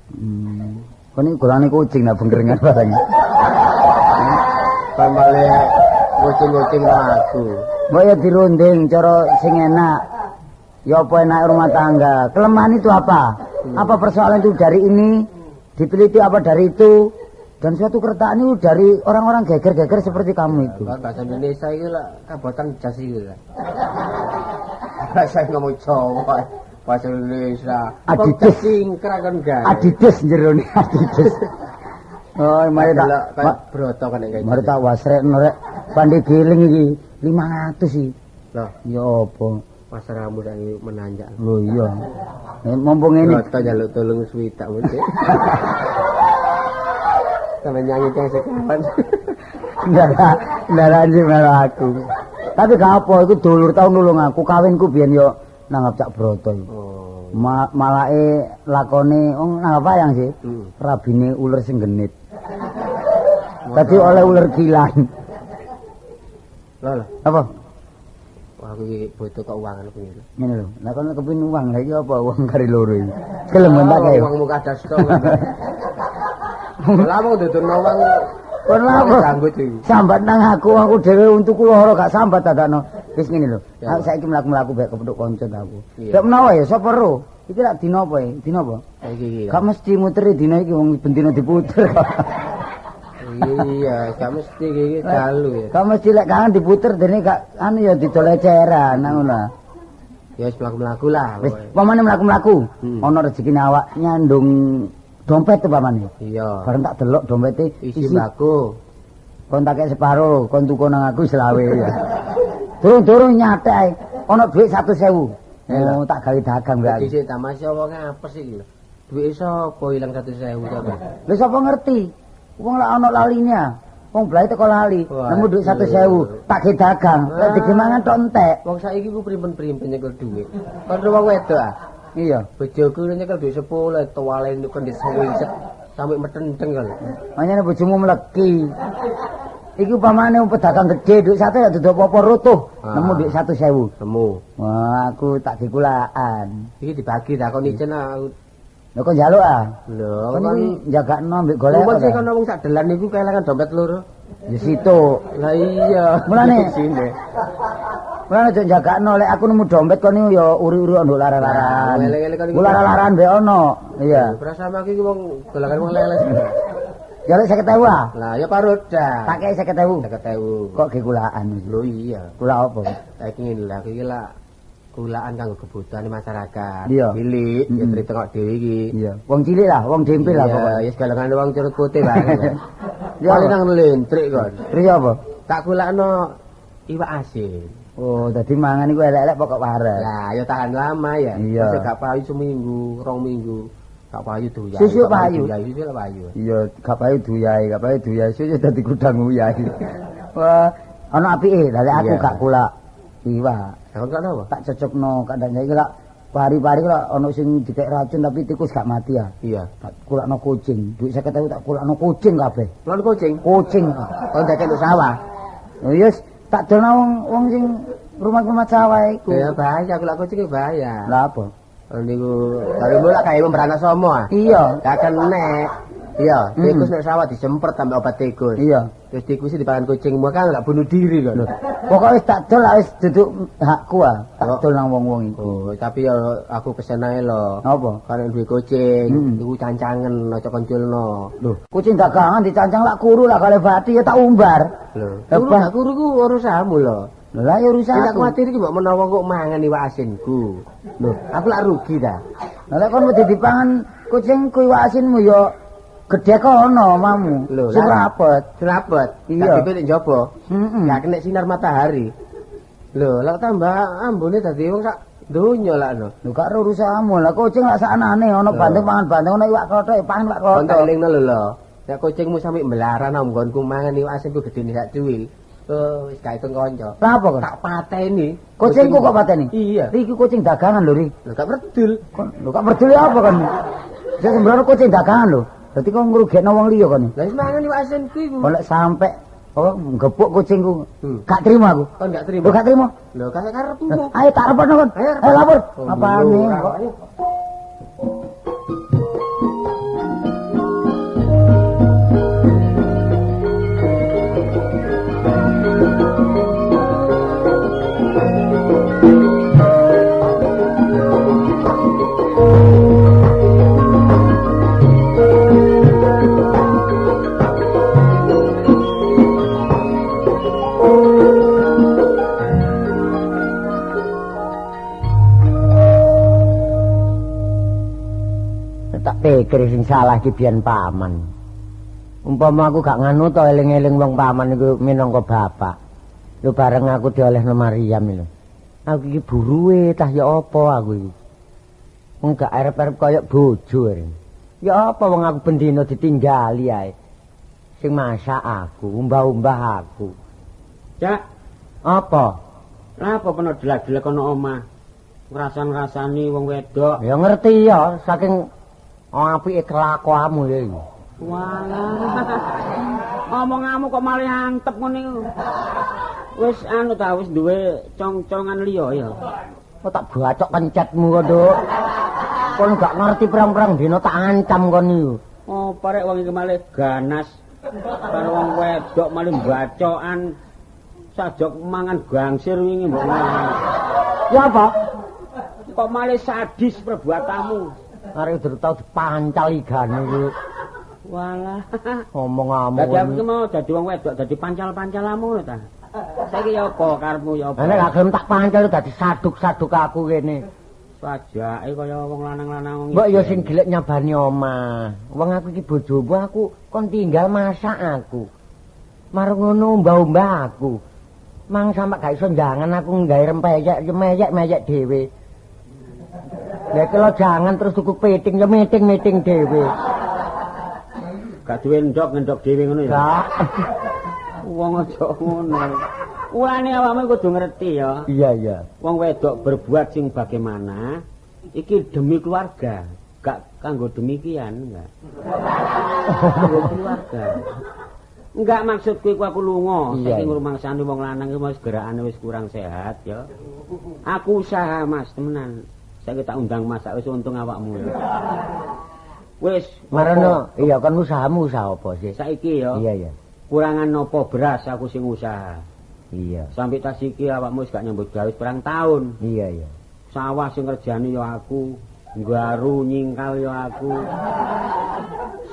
Kon iki golane kucing nak bengkerengan barang. Pamale kucing-kucing aku. Mbok ya dirunding cara sing enak. Ya apa enak rumah tangga? Kelemahan itu apa? Apa persoalan itu dari ini? Diteliti apa dari itu? Dan suatu kertaan itu dari orang-orang geger-geger seperti kamu itu. Bahasa Indonesia itu lah kabotan jas itu lah. Bahasa ngomong Jawa, bahasa Indonesia. Adidas singkrang kan gawe. Adidas jerone Adidas. Oh, mari tak broto kan kayak. Mari tak wasrekno rek. Pandhe giling iki 500 iki. Loh, ya apa? Pasaramu saiki menanjak. Lho iya. Mumpung ngene broto njaluk tolong swidak mesti. Sampe nyanyi kang sekawan. Ndarane sing melu aku. Tapi gak apa iku dulur tau nulung aku, kawinku biyen yo nanggap Cak Broto iku. Oh. Malake lakone wong nanggap wayang sih. Rabine uler sing genit. Dadi oleh uler gilan. Lho lho. Apa? Wah, aku iki butuh keuangan aku iki. Ngene lho. Lah kon kepengin uang, lha iki apa uang kari loro iki. Gelem tak kae. Uangmu kadas tok. Lah wong dodolno uang kon lha apa? Janggut iki. Sambat nang aku dhewe untuku lara gak sambat dadakno. Wis ngene lho. Aku saiki mlaku-mlaku bae kepethuk kanca ta aku. Lek menawa ya sapa ro? Iki lak dina apa iki? Dina apa? Iki iki. Gak mesti muteri dina iki wong bendina diputer. Iya, gak mesti iki dalu ya. Gak mesti lek kangen diputer dene gak anu ya didol eceran ngono. Ya wis mlaku-mlaku lah. Wis pamane mlaku-mlaku. Ana rezekine awak nyandung dompet to pamane. Iya. Bareng tak delok dompete isi mbako. Kon tak kek separo, kon tuku nang aku selawe ya. Durung-durung nyatek ae. Ana dhuwit 100.000. Oh, tak gawe dagang mbak. Dhisik ta Mas wong apes iki lho. Dhuwite sapa ilang 100.000 to, Mas? Lha sapa ngerti? Wong lak ana laline. Wong blae teko lali, nemu dhuwit 100.000, tak gawe dagang. Lek digemangan tok entek. Wong saiki ku primpen-primpen nyekel dhuwit. Kon wong wedok ah. Iya. Bojoku nyekel dhuwit 10, tuwale kon disewiset sampe metenteng kan. Manyane bojomu mleki. Iki upamane wong pedagang gede dhuwit 100 ya dudu apa-apa rutuh. Nemu dhuwit 100.000. Nemu. Wah, aku tak dikulaan. Iki dibagi ta kon ijen aku. Lho kok njaluk ah? Lho, kon iki njagakno mbek golek. Wong sing ana wong sak delan niku kelangan dompet loro. Ya situ. Lah iya. Mulane sine. Mulane aja njagakno lek aku nemu dompet kon niku ya uri-uri nduk lara-laran. Lara-laran mbek ono. Iya. Prasama iki wong golakan wong leles. Ya lek 50.000 ah. Lah ya paroda. Tak kei 50.000. 50.000. Kok ge kulaan? Lho iya. Kula apa? Saiki ngene lho, iki lak kulaan kanggo kebutuhan masyarakat. Cilik, ya tritengok dhewe iki. Iya. Wong cilik lah, wong dempil lah pokoke. Iya, ya golongan wong curut putih bareng. Paling nang lentrik kon. Terus apa? Tak kulakno iwak asin. Oh, dadi mangan iku elek-elek pokok waras. Lah, ya tahan lama ya. Iya. Gak payu seminggu, 2 minggu. Gak payu duyai. Susu payu. Susu payu. Iya, gak payu duyai, gak payu duyai. Susu dadi gudang uyai. Wah, ana apike, lha aku gak kulak iwak. Lah kok apa? Tak cocokno kadang iki lak pari-pari lak ana sing dikek racun tapi tikus gak mati ya. Iya. Tak kulakno kucing. Duit 50.000 tak kulakno kucing kabeh. Kulakno kucing? Kucing. Kon dikek nduk sawah. Oh iya, tak dolno wong sing rumah-rumah sawah iku. Ya bahaya kulak kucing bahaya. Lah apa? Niku karimu lak kae beranak somo ah. Iya. Gak kenek. Iya, tikus nek sawah disemprot tambah obat tikus. Iya. Terus tikus dipangan kucingmu kan gak bunuh diri kan. Pokoke wis tak dol wis duduk hakku ah. Tak dol nang wong-wong iku. Oh, tapi ya aku pesen ae lho. Apa? Kalau duwe kucing, iku cancangen aja konculno. Lho, kucing dagangan dicancang lak kuru lak kale bati ya tak umbar. Lho, kuru gak kuru ku urusanmu lho. Lah ya urusan aku. Tak kuwatir iki mbok menawa kok mangan iwak asinku. Lho, aku lak rugi ta. Lah lek kon wedi dipangan kucingku iwak asinmu ya gedhe kono omamu. Lho, sing rapet. Rapet. Iya. Dadi nek njaba. Heeh. Gak kena sinar matahari. Lho, lak tambah ambune dadi wong sak donya lak no. Lho gak urusanmu. Lah kucing lak saknane ana banteng pangan banteng ana iwak klothok pangan iwak klothok. Kon tak elingno lho lho. Nek kucingmu sampe mbelaran nang nggonku mangan iwak asinku gedene sak cuwil. Oh, wis gak hitung kanca. Lah apa kok? Tak pateni. Kucingku kok pateni? Iya. Iki kucing dagangan lho, Ri. Lho gak berdul. Kon lho gak berdul apa kon? Sing sembrono kucing dagangan lho. Dadi kok ngrugekno wong liya kon. Lah wis mangan iwak asinku iku. Kok lek sampe oh nggebuk kucingku. Gak terima aku. Kon gak terima. Lho gak terima. Lho gak karepmu. Ayo tak repotno kon. Ayo lapor. Apane kok? Pikir sing salah iki biyen paman. Umpama aku gak nganu to eling-eling wong paman iku minangka bapak. Lho bareng aku diolehno Mariam lho. Aku iki buruwe tah ya apa aku iki. Wong gak arep-arep kaya bojo areng. Ya apa wong aku bendina ditinggali ae. Sing masak aku, umbah-umbah aku. Cak, apa? Lah apa peno delak-delek ana omah? Ngrasan-ngrasani wong wedok. Ya ngerti ya, saking apike kelakuanmu ya iki. Walah. Omonganmu kok malah antep ngene iku. Wis anu ta wis duwe cong-congan liya ya. Kok tak bacok kencetmu kok, Nduk. Kon gak ngerti perang-perang dina tak ancam kon iku. Oh, parek wong iki malah ganas. Karo wong wedok malah bacokan. Sajok mangan gangsir wingi mbok ngono. Ya apa? Kok malah sadis perbuatanmu. Arek durung tau dipancal igane iku. Walah. Omong-omong. Dadi aku mau dadi wong wedok dadi pancal-pancalamu ngono ta. Saiki ya apa karepmu ya apa? Nek gak gelem tak pancal dadi saduk-saduk aku kene. Sajake kaya wong lanang-lanang. Mbok ya sing gelek nyabani omah. Wong aku iki bojomu aku kon tinggal masak aku. Marung ngono umbah-umbah aku. Mang sampe gak iso njangan aku nggawe rempeyek meyek-meyek dhewe. Lah kalau jangan terus tuku piting ya miting-miting dhewe. Gak duwe ndok ngendok dhewe ngono ya. Gak. Wong aja ngono. Ulane awakmu kudu ngerti ya. Iya, iya. Wong wedok berbuat sing bagaimana iki demi keluarga, gak kanggo demikian enggak. Kanggo keluarga. Enggak maksudku iku aku lunga, saiki ngrumangsani wong lanang iki wis gerakane wis kurang sehat ya. Aku usaha Mas temenan. Saiki tak undang Mas, wis untung awakmu. Wis, marono, iya kon usahamu usaha apa sih? Saiki ya. Iya, iya. Kurangan nopo beras aku sing usaha. Iya. Sampai tas iki awakmu wis gak nyambut gawe pirang taun. Iya, iya. Sawah sing ngerjani ya aku, nggaru nyingkal ya aku.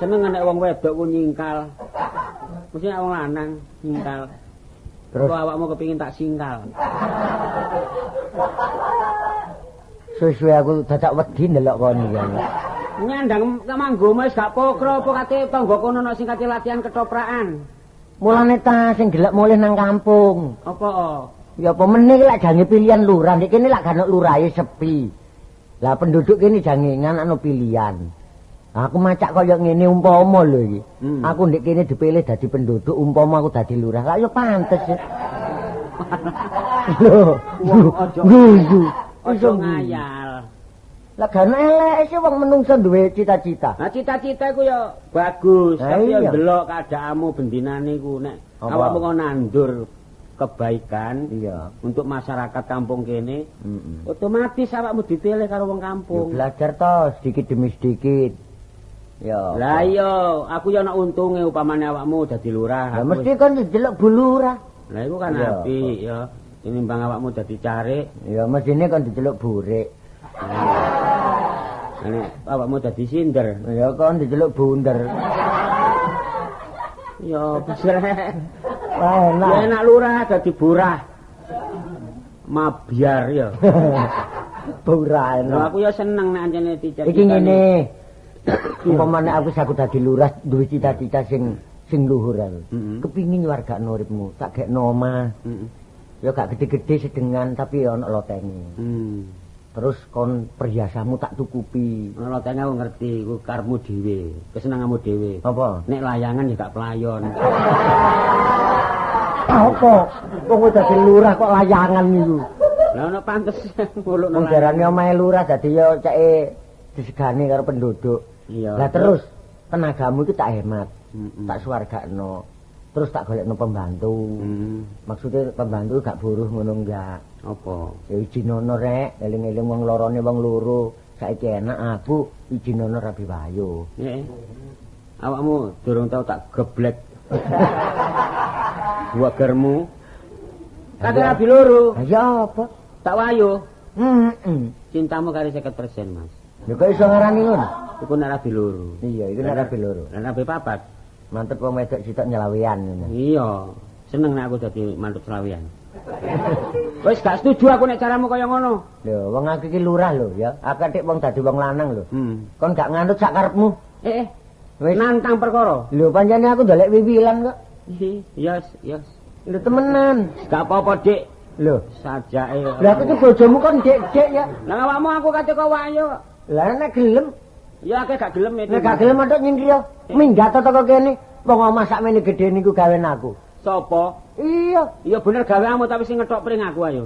Seneng nek wong wedok ku nyingkal. Mesti nek wong lanang nyingkal. Terus kok awakmu kepingin tak singkal. Suwe-suwe aku dadak wedi ndelok kon iki. Nyandang kemanggo wis gak pokro apa kate tangga kono ana sing kate latihan ketoprakan. Mulane ta sing gelek mulih nang kampung. Apa? Ya apa meneh lak jange pilihan lurah, nek kene lak gak ono lurahe sepi. Lah penduduk kene jange nganakno pilihan. Aku macak kaya ngene umpama lho iki. Aku ndek kene dipilih dadi penduduk umpama aku dadi lurah. Lah ya pantes. Lho, aja ngayal. Lah gak elek sih wong menungso duwe cita-cita. Nah cita-cita iku ya bagus, tapi ya ndelok keadaanmu bendinane iku nek awakmu kok nandur kebaikan iya untuk masyarakat kampung kene, otomatis awakmu dipilih karo wong kampung. Ya, belajar toh sedikit demi sedikit. Ya. Lah iya, aku ya ana untunge upamane awakmu dadi lurah. Lah mesti kon didelok bu lurah. Lah iku kan apik ya. Tinimbang awakmu dadi carik, ya mestine kon diceluk burik. Nek awakmu dadi sinder, ya kon diceluk bunder. Ya bener. Wah, enak. Ya enak lurah dadi burah. Mabyar ya. Burah enak. Lah aku ya seneng nek ancene cita-cita. Iki ngene. Umpamane aku wis aku dadi lurah duwe cita-cita sing sing luhur aku. Kepingin nyuwargakno uripmu, tak gekno omah. Ya gak gede-gede sedengan tapi ya ana lotenge. Terus kon perhiasanmu tak cukupi. Ana lotenge aku ngerti, iku karepmu dhewe, kesenenganmu dhewe. Apa? Nek layangan ya gak pelayon. Apa? Wong kowe dadi lurah kok layangan niku. Lah ana pantes ngulukno. Wong jarane omahe lurah dadi ya ceke disegani karo penduduk. Iya. Lah terus tenagamu iki tak hemat. Tak suwargakno. Terus tak golekno pembantu. Maksudnya pembantu gak buruh ngono enggak. Apa? Ya ijinono rek, eling-eling wong lorone wong loro. Saiki enak aku ijinono rabi wayo. Heeh. Awakmu durung tau tak geblek. Wagermu. Kate rabi loro. Lah ya apa? Tak wayo. Heeh. Cintamu kari 50%, Mas. Lho kok iso ngarani ngono? Iku nek rabi loro. Iya, iku nek rabi loro. Lah rabi papat. Mantep wong wedok sitok nyelawean ngono. Iya, seneng nek aku dadi mantep selawean. Wis gak setuju aku nek caramu kaya ngono. Lho, wong aku iki lurah lho ya. Aku atik wong dadi wong lanang lho. Kon gak nganut sak karepmu. Wis nantang perkara. Lho, pancene aku ndolek wiwilan kok. Yes, yes. Lho temenan. Gak apa-apa, Dik. Lho, sajake. Lah aku iki bojomu kon dik-dik ya. Lah awakmu aku kate kok wayo. Lah nek gelem ya akeh gak gelem itu. Nek gak gelem entuk nyingkir yo. Minggat teko kene. Wong omah sakmene gedhe niku gawen aku. Sopo? Iya. Iya bener gaweanmu tapi sing ngetok pring aku ayo.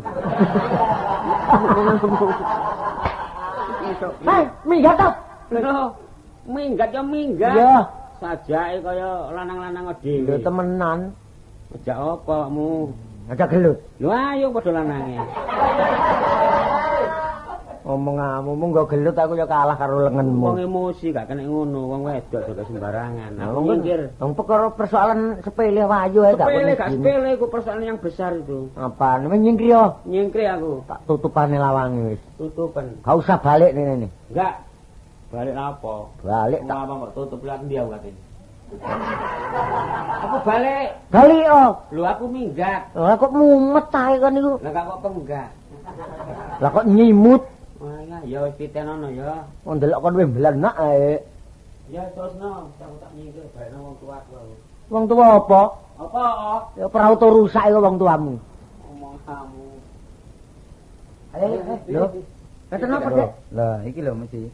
Hei, minggat to. Lho, minggat ya minggat. Iya. Sajake kaya lanang-lanang dhewe. Lho temenan. Ngejak apa awakmu? Ngajak gelut. Lho ayo padha lanange. Omonganmu mung nggo gelut aku ya kalah karo lengenmu. Wong emosi gak kena ngono, wong wedok gak sembarangan. Aku nyingkir. Wong perkara persoalan sepele wayu ae gak sepele, gak sepele iku persoalan yang besar itu. Apaan? Wis nyingkir yo. Nyingkir aku. Tak tutupane lawange wis. Tutupen. Gak usah balik ngene. Enggak. Balik apa? Balik tak apa kok tutup lak ndi aku katene. Aku balik. Balik yo. Lho aku minggat. Lah kok mumet ae kon niku. Lah kok penggak. Lah kok nyimut. Walah, ya wis pitenono ya. Wong ndelok kon wis mblenek ae. Ya terusno, aku tak nyingkir balekno wong tuaku aku. Wong tuwa apa? Apa? Ya prauto rusak iku wong tuamu. Omonganmu. Ayo, lho. Ngeten apa, Dek? Lah, iki lho mesti.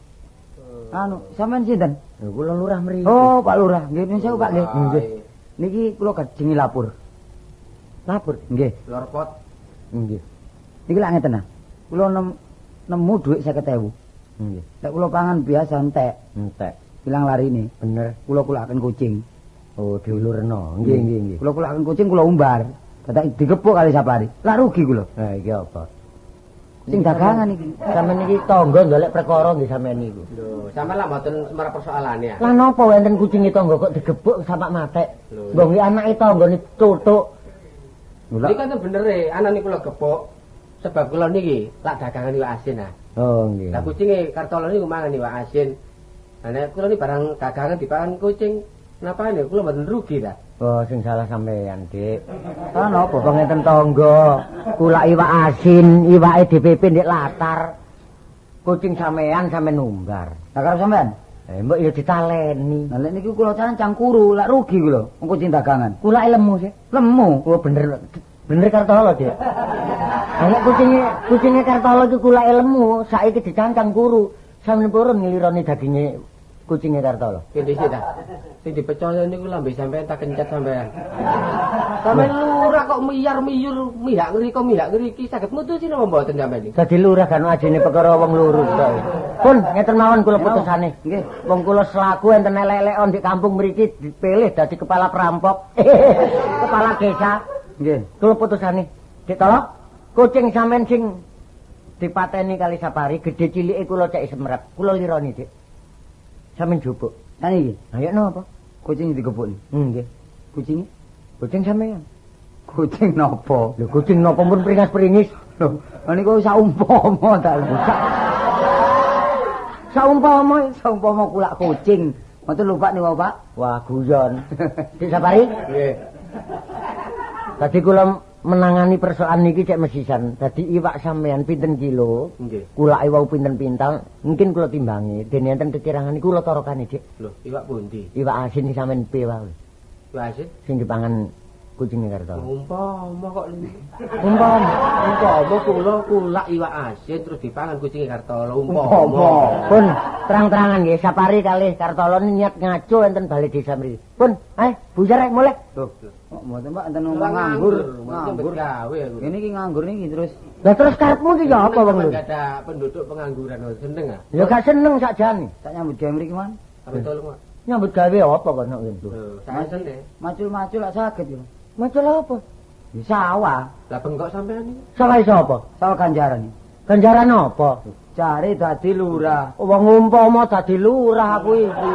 Anu, sampean sinten? Lho kula lurah mriki. Oh, Pak Lurah. Nggih, nuwun sewu, Pak nggih. Nggih. Niki kula kajengi lapor. Lapor? Nggih. Lorpot. Nggih. Niki lak ngeten ah. Kula nemu dhuwit 50.000. Nggih. Lek kula pangan biasa entek. Entek. Ilang larine. Bener. Kula kulaken kucing. Oh, diulurno. Nggih, nggih, nggih. Kula kulaken kucing kula umbar. Dadak digepuk kali Sapari. Lah rugi kula. Lah iki apa? Sing dagangan iki. Sampeyan iki tangga golek perkara nggih sampeyan niku. Lho, sampeyan lak mboten semerap persoalane ya. Lah napa wonten kucinge tangga kok digebuk sampak matek? Mbok nggih anake tanggane tutuk. Lho iki kan bener e, anane kula gepuk. Sebab kula niki lak dagangan iwak asin ah. Oh nggih. Lah kucinge Kartolo niku mangan iwak asin. Lah nek kula niki barang dagangan dipangan kucing, napa niku kula mboten rugi ta? Oh, sing salah sampeyan, Dik. Salah napa? Wong enten tangga, kulak iwak asin, iwake DPP ndek latar. Kucing sampean sampe numbar. Lah karo sampean? Eh, mbok ya ditaleni. Lah lek niku kula cancang kuru, lak rugi kula. Wong kucing dagangan. Kulake lemu sih. Lemu. Oh, bener. Bener Kartolo, Dik. Lah kucinge Kartolo iku kulake lemu, saiki dicancang kuru. Sampeyan purun nglironi daginge kucinge Kartolo. Kene sik ta. Sing dipercaya niku lambe sampean tak kencet sampean. Sampean lurah kok miyar-miyur, mihak ngriko mihak ngriki saged mutusi napa mboten sampean iki? Dadi lurah kan ajene perkara wong loro tok. Pun ngeten mawon kula putusane. Nggih. Wong kula selaku enten elek-elek ndek kampung mriki dipilih dadi kepala perampok. Kepala desa. Nggih. Kula putusane. Dik Tolo, kucing sampean sing dipateni kali Sapari gedhe cilike kula cek semerep. Kula lironi, Dik. Sampeyan jupuk. Saniki. Ayo napa? Kucing digepuk niki. Nggih. Kucinge? Kucing sampeyan. Kucing napa? Lho kucing napa pun pringas-pringis. Lho, niku saumpama ta. Saumpama, saumpama kulak kucing. Mboten lho Pak niku, Pak. Wah, guyon. Dik Sapari? Nggih. Tadi kula menangani persoalan niki cek mesisan. Dadi iwak sampean pinten kilo? Nggih. Kulake wau pinten pintal, mungkin kula timbangi. Dene enten kekirangan niku kula torokane, Dik. Lho, iwak pundi? Iwak asin sampean piye wae? Iwak asin sing dipangan kucinge Kartolo. Umpama kok umpama, umpama kula kulak iwak asin terus dipangan kucinge Kartolo umpama. Pun terang-terangan nggih Sapari kalih Kartolo niat ngaco enten balai desa mriki. Pun, ayo buyar mulih. Lho, kok mboten Pak enten ngomong nganggur, nganggur gawe aku. Ngene iki nganggur niki terus. Lah terus karepmu iki ya apa wong lho? Gak ada penduduk pengangguran seneng ah. Ya gak seneng sakjane. Tak nyambut gawe mriki, Man. Sampe tolong, Pak. Nyambut gawe apa kono ngene? Lho, saya seneng. Macul-macul lak saged yo. Macul apa? Ya sawah. Lah bengkok sampean iki. Sawah iso apa? Sawah ganjaran. Ganjaran apa? Cari dadi lurah. Wong umpama dadi lurah aku iki.